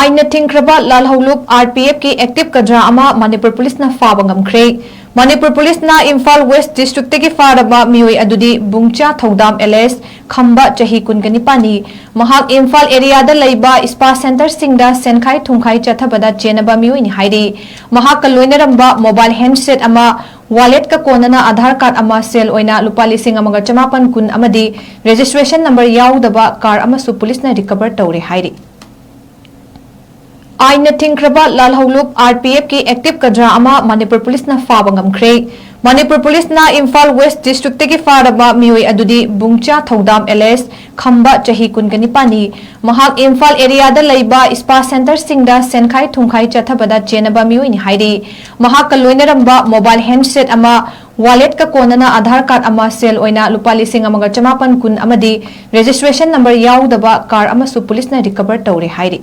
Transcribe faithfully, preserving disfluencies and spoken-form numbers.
ꯑꯥꯏꯟꯅ ꯊꯤꯡꯈ꯭ꯔꯕ ꯂꯥꯜꯍꯧꯂꯨꯞ RPFꯀꯤ active ꯀꯗ꯭ꯔꯥ ꯑꯃ ꯃꯅꯤꯄꯨꯔ ꯄꯨꯂꯤꯁꯅ ꯐꯥꯕ ꯉꯝꯈ꯭ꯔꯦ꯫ ꯃꯅꯤꯄꯨꯔ ꯄꯨꯂꯤꯁꯅ ꯏꯝꯐꯥꯜ West Districtꯇꯒꯤ ꯐꯥꯔꯕ ꯃꯤꯑꯣꯏ ꯑꯗꯨꯗꯤ ꯕꯨꯡꯆꯥ ꯊꯧꯗꯥꯝ alias ꯈꯝꯕ, ꯆꯍꯤ ꯀꯨꯟꯒ ꯅꯤꯄꯥꯟꯅꯤ꯫ ꯃꯍꯥꯛ ꯏꯝꯐꯥꯜ areaꯗ ꯂꯩꯕ spa centreꯁꯤꯡꯗ ꯁꯦꯟꯈꯥꯏ ꯊꯨꯝꯈꯥꯏ ꯆꯠꯊꯕꯗ ꯆꯦꯟꯅꯕ ꯃꯤꯑꯣꯏꯅꯤ ꯍꯥꯏꯔꯤ꯫ ꯃꯍꯥꯛꯀ ꯂꯣꯏꯅꯔꯝꯕ mobile handset ꯑꯃ, walletꯀ ꯀꯣꯟꯅꯅ Aadhaar card ꯑꯃ, ꯁꯦꯜ ꯑꯣꯏꯅ ꯂꯨꯄꯥ ꯂꯤꯁꯤꯡ ꯑꯃꯒ ꯆꯃꯥꯄꯟ ꯀꯨꯟ ꯑꯃꯗꯤ registration number ꯌꯥꯎꯗꯕ car ꯑꯃꯁꯨ ꯄꯨꯂꯤꯁꯅ recover ꯇꯧꯔꯦ ꯍꯥꯏꯔꯤ꯫ ꯑꯥꯏꯟꯅ ꯊꯤꯡꯈ꯭ꯔꯕ ꯂꯥꯜꯍꯧꯂꯨꯞ RPFꯀꯤ active ꯀꯗ꯭ꯔꯥ ꯑꯃ ꯃꯅꯤꯄꯨꯔ ꯄꯨꯂꯤꯁꯅ ꯐꯥꯕ ꯉꯝꯈ꯭ꯔꯦ꯫ ꯃꯅꯤꯄꯨꯔ ꯄꯨꯂꯤꯁꯅ ꯏꯝꯐꯥꯜ West Districtꯇꯒꯤ ꯐꯥꯔꯕ ꯃꯤꯑꯣꯏ ꯑꯗꯨꯗꯤ ꯕꯨꯡꯆꯥ ꯊꯧꯗꯥꯝ alias ꯈꯝꯕ, ꯆꯍꯤ ꯀꯨꯟꯒ ꯅꯤꯄꯥꯟꯅꯤ꯫ ꯃꯍꯥꯛ ꯏꯝꯐꯥꯜ areaꯗ ꯂꯩꯕ spa centreꯁꯤꯡꯗ ꯁꯦꯟꯈꯥꯏ ꯊꯨꯝꯈꯥꯏ ꯆꯠꯊꯕꯗ ꯆꯦꯟꯅꯕ ꯃꯤꯑꯣꯏꯅꯤ ꯍꯥꯏꯔꯤ꯫ ꯃꯍꯥꯛꯀ ꯂꯣꯏꯅꯔꯝꯕ mobile handset ꯑꯃ, walletꯀ ꯀꯣꯟꯅꯅ Aadhaar card ꯑꯃ, ꯁꯦꯜ ꯑꯣꯏꯅ ꯂꯨꯄꯥ ꯂꯤꯁꯤꯡ ꯑꯃꯒ ꯆꯃꯥꯄꯟ ꯀꯨꯟ ꯑꯃꯗꯤ registration number ꯌꯥꯎꯗꯕ car ꯑꯃꯁꯨ ꯄꯨꯂꯤꯁꯅ recover ꯇꯧꯔꯦ ꯍꯥꯏꯔꯤ꯫